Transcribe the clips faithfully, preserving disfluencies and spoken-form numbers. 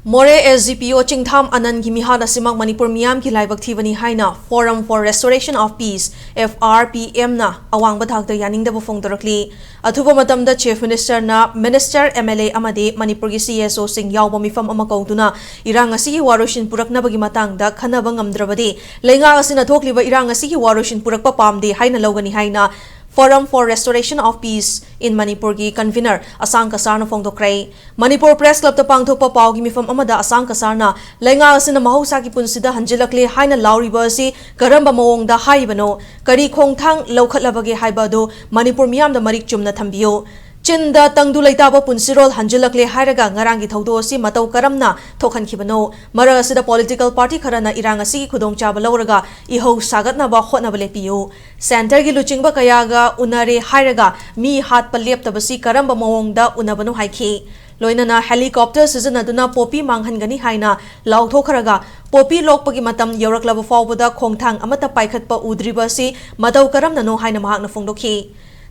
ꯃꯣꯔꯦ S D ꯄꯤ ꯑꯣ ꯆꯤꯡꯊꯥꯝ ꯑꯅꯟꯒꯤ ꯃꯤꯍꯥꯠ ꯑꯁꯤꯃꯛ ꯃꯅꯤꯄꯨꯔ ꯃꯤꯌꯥꯝꯒꯤ ꯂꯥꯏꯕꯛ ꯊꯤꯕꯅꯤ ꯍꯥꯏꯅ Forum for Restoration of Peace, F R P M, ꯅ ꯑꯋꯥꯡꯕ ꯊꯥꯛꯇ ꯌꯥꯅꯤꯡꯗꯕ ꯐꯣꯡꯗꯣꯔꯛꯂꯤ꯫ ꯑꯊꯨꯕ ꯃꯇꯝꯗ Chief Minister ꯅ Minister, M L A ꯑꯃꯗꯤ ꯃꯅꯤꯄꯨꯔꯒꯤ C S O ꯁꯤꯡ ꯌꯥꯎꯕ ꯃꯤꯐꯝ ꯑꯃ ꯀꯧꯗꯨꯅ ꯏꯔꯥꯡ ꯑꯁꯤꯒꯤ ꯋꯥꯔꯣꯏꯁꯤꯟ ꯄꯨꯔꯛꯅꯕꯒꯤ ꯃꯇꯥꯡꯗ ꯈꯟꯅꯕ ꯉꯝꯗ꯭ꯔꯕꯗꯤ ꯂꯩꯉꯥꯛ ꯑꯁꯤꯅ ꯊꯣꯛꯂꯤꯕ ꯏꯔꯥꯡ ꯑꯁꯤꯒꯤ ꯋꯥꯔꯣꯏꯁꯤꯟ ꯄꯨꯔꯛꯄ ꯄꯥꯝꯗꯦ ꯍꯥꯏꯅ ꯂꯧꯒꯅꯤ ꯍꯥꯏꯅ Forum for Restoration of Peace in Manipur ꯒꯤ convener ꯑꯁꯥꯡ ꯀꯁꯥꯔꯅ ꯐꯣꯡꯗꯣꯛꯈ꯭ꯔꯦ꯫ ꯃꯅꯤꯄꯨꯔ Press Club ꯇ ꯄꯥꯡꯊꯣꯛꯄ ꯄꯥꯎꯒꯤ ꯃꯤꯐꯝ ꯑꯃꯗ ꯑꯁꯥꯡ ꯀꯁꯥꯔꯅ ꯂꯩꯉꯥꯛ ꯑꯁꯤꯅ ꯃꯍꯧꯁꯥꯒꯤ ꯄꯨꯟꯁꯤꯗ ꯍꯟꯖꯤꯜꯂꯛꯂꯦ ꯍꯥꯏꯅ ꯂꯥꯎꯔꯤꯕ ꯑꯁꯤ ꯀꯔꯝꯕ ꯃꯑꯣꯡꯗ ꯍꯥꯏꯔꯤꯕꯅꯣ, ꯀꯔꯤ ꯈꯣꯡꯊꯥꯡ ꯂꯧꯈꯠꯂꯕꯒꯦ ꯍꯥꯏꯕ ꯑꯗꯨ ꯃꯅꯤꯄꯨꯔ ꯃꯤꯌꯥꯝꯗ ꯃꯔꯤꯛ ꯆꯨꯝꯅ ꯊꯝꯕꯤꯌꯨ꯫ ꯆꯤꯟꯗ ꯇꯪꯗꯨ ꯂꯩꯇꯥꯕ ꯄꯨꯟꯁꯤꯔꯣꯜ ꯍꯟꯖꯤꯜꯂꯛꯂꯦ ꯍꯥꯏꯔꯒ ꯉꯔꯥꯡꯒꯤ ꯊꯧꯗꯣꯛ ꯑꯁꯤ ꯃꯇꯧ ꯀꯔꯝꯅ ꯊꯣꯛꯍꯟꯈꯤꯕꯅꯣ? ꯃꯔꯛ ꯑꯁꯤꯗ political party ꯈꯔꯅ ꯏꯔꯥꯡ ꯑꯁꯤꯒꯤ ꯈꯨꯗꯣꯡꯆꯥꯕ ꯂꯧꯔꯒ ꯏꯍꯧ ꯁꯥꯒꯠꯅꯕ ꯍꯣꯠꯅꯕ ꯂꯦꯞꯄꯤꯌꯨ꯫ Centre ꯒꯤ ꯂꯨꯆꯤꯡꯕ ꯀꯌꯥꯒ ꯎꯅꯔꯦ ꯍꯥꯏꯔꯒ ꯃꯤ ꯍꯥꯠꯄ ꯂꯦꯞꯇꯕꯁꯤ ꯀꯔꯝꯕ ꯃꯑꯣꯡꯗ ꯎꯅꯕꯅꯣ ꯍꯥꯏꯈꯤ꯫ ꯂꯣꯏꯅꯅ helicopter ꯁꯤꯖꯤꯟꯅꯗꯨꯅ poppy ꯃꯥꯡꯍꯟꯒꯅꯤ ꯍꯥꯏꯅ ꯂꯥꯎꯊꯣꯛꯈ꯭ꯔꯒ poppy ꯂꯣꯛꯄꯒꯤ ꯃꯇꯝ ꯌꯧꯔꯛꯂꯕ ꯐꯥꯎꯕꯗ ꯈꯣꯡꯊꯥꯡ ꯑꯃꯠꯇ ꯄꯥꯏꯈꯠꯄ ꯎꯗ꯭ꯔꯤꯕ ꯑꯁꯤ ꯃꯇꯧ ꯀꯔꯝꯅꯅꯣ ꯍꯥꯏꯅ ꯃꯍꯥꯛꯅ ꯐꯣꯡꯗꯣꯛꯈꯤ꯫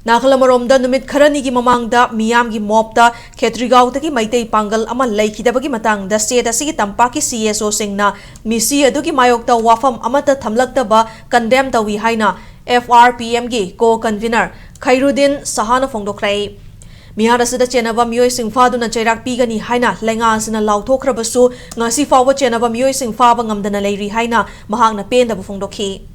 ꯅꯥꯀꯜ ꯑꯃꯔꯣꯝꯗ, ꯅꯨꯃꯤꯠ ꯈꯔꯅꯤꯒꯤ ꯃꯃꯥꯡꯗ ꯃꯤꯌꯥꯝꯒꯤ mob ꯇ ꯈꯦꯇ꯭ꯔꯤꯒꯥꯎꯗꯒꯤ ꯃꯩꯇꯩ ꯄꯥꯡꯒꯜ ꯑꯃ ꯂꯩꯈꯤꯗꯕꯒꯤ ꯃꯇꯥꯡꯗ state ꯑꯁꯤꯒꯤ ꯇꯝꯄꯥꯛꯀꯤ C S O ꯁꯤꯡꯅ ꯃꯤꯁꯤ ꯑꯗꯨꯒꯤ ꯃꯥꯌꯣꯛꯇ ꯋꯥꯐꯝ ꯑꯃꯠꯇ ꯊꯝꯂꯛꯇꯕ condemn ꯇꯧꯏ ꯍꯥꯏꯅ F R P M ꯒꯤ co-convener ꯈꯩꯔꯨꯗꯤꯟ ꯁꯍꯥꯅ ꯐꯣꯡꯗꯣꯛꯈ꯭ꯔꯦ꯫ ꯃꯤꯍꯥꯠ ꯑꯁꯤꯗ ꯆꯦꯟꯅꯕ ꯃꯤꯑꯣꯏꯁꯤꯡ ꯐꯥꯗꯨꯅ ꯆꯩꯔꯥꯛ ꯄꯤꯒꯅꯤ ꯍꯥꯏꯅ ꯂꯩꯉꯥꯛ ꯑꯁꯤꯅ ꯂꯥꯎꯊꯣꯛꯈ꯭ꯔꯕꯁꯨ, ꯉꯁꯤ ꯐꯥꯎꯕ ꯆꯦꯟꯅꯕ ꯃꯤꯑꯣꯏꯁꯤꯡ ꯐꯥꯕ ꯉꯝꯗꯅ ꯂꯩꯔꯤ ꯍꯥꯏꯅ ꯃꯍꯥꯛꯅ ꯄꯦꯟꯗꯕ ꯐꯣꯡꯗꯣꯛꯈꯤ꯫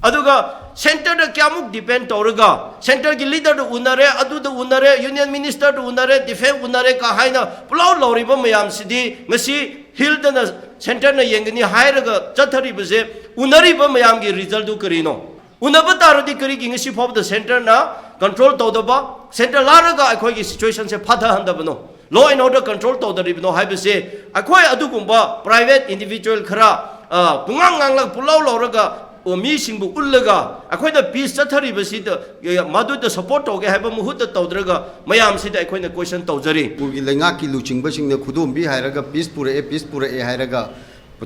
ꯑꯗꯨꯒ centre ꯗ ꯀꯌꯥꯃꯨꯛ depend ꯇꯧꯔꯒ centre ꯒꯤ leader ꯗ ꯎꯅꯔꯦ, ꯑꯗꯨꯗ ꯎꯅꯔꯦ, union minister ꯗ ꯎꯅꯔꯦ, defence ꯎꯅꯔꯦ ꯀ ꯍꯥꯏꯅ ꯄꯨꯂꯥꯎ ꯂꯧꯔꯤꯕ ꯃꯌꯥꯝꯁꯤꯗꯤ ꯉꯁꯤ hill ꯗꯅ centre ꯅ ꯌꯦꯡꯒꯅꯤ ꯍꯥꯏꯔꯒ ꯆꯠꯊꯔꯤꯕꯁꯦ, ꯎꯅꯔꯤꯕ ꯃꯌꯥꯝꯒꯤ result ꯗꯨ ꯀꯔꯤꯅꯣ? ꯎꯅꯕ ꯇꯥꯔꯗꯤ ꯀꯔꯤꯒꯤ ꯉꯁꯤ ꯐꯥꯎꯕꯗ centre ꯅ control ꯇꯧꯗꯕ, centre ꯂꯥꯛꯂꯒ ꯑꯩꯈꯣꯏꯒꯤ situation say ꯐꯊꯍꯟꯗꯕꯅꯣ? Law and order control ꯇꯧꯗꯔꯤꯕꯅꯣ ꯍꯥꯏꯕꯁꯦ ꯑꯩꯈꯣꯏ ꯑꯗꯨꯒꯨꯝꯕ private individual ꯈꯔ, ꯑ, ꯄꯨꯡꯉꯥꯡ ꯉꯥꯡꯂꯒ ꯄꯨꯂꯥꯎ ꯂꯧꯔꯒ, ꯑ, ꯃꯤꯁꯤꯡꯕꯨ ꯎꯠꯂꯒ ꯑꯩꯈꯣꯏꯅ peace ꯆꯠꯊꯔꯤꯕꯁꯤꯗ, ꯑ, ꯃꯗꯨꯗ support ꯇꯧꯒꯦ ꯍꯥꯏꯕ ꯃꯍꯨꯠꯇ ꯇꯧꯗ꯭ꯔꯒ ꯃꯌꯥꯝꯁꯤꯗ ꯑꯩꯈꯣꯏꯅ question ꯇꯧꯖꯔꯤ꯫ ꯃꯅꯤꯄꯨꯔꯒꯤ ꯂꯩꯉꯥꯛꯀꯤ ꯂꯨꯆꯤꯡꯕꯁꯤꯡꯅ ꯈꯨꯗꯣꯝꯕꯤ ꯍꯥꯏꯔꯒ peace ꯄꯨꯔꯛꯑꯦ, peace ꯄꯨꯔꯛꯑꯦ ꯍꯥꯏꯔꯒ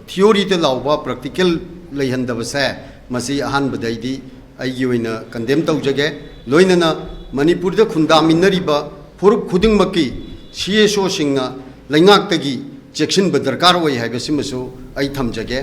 theory ꯗ ꯂꯥꯎꯕ practical ꯂꯩꯍꯟꯗꯕꯁꯦ, ꯃꯁꯤ ꯑꯍꯥꯟꯕꯗ ꯑꯩꯗꯤ ꯑꯩꯒꯤ ꯑꯣꯏꯅ condemn ꯇꯧꯖꯒꯦ꯫ ꯂꯣꯏꯅꯅ ꯃꯅꯤꯄꯨꯔꯗ ꯈꯨꯟꯗꯥꯃꯤꯟꯅꯔꯤꯕ ꯐꯨꯔꯨꯞ ꯈꯨꯗꯤꯡꯃꯛꯀꯤ ꯁꯤ ꯑꯦꯁ ꯑꯣꯁꯤꯡꯅ ꯂꯩꯉꯥꯛꯇꯒꯤ ꯆꯦꯛꯁꯤꯟꯕ ꯗꯔꯀꯥꯔ ꯑꯣꯏ ꯍꯥꯏꯕꯁꯤꯃꯁꯨ ꯑꯩ ꯊꯝꯖꯒꯦ꯫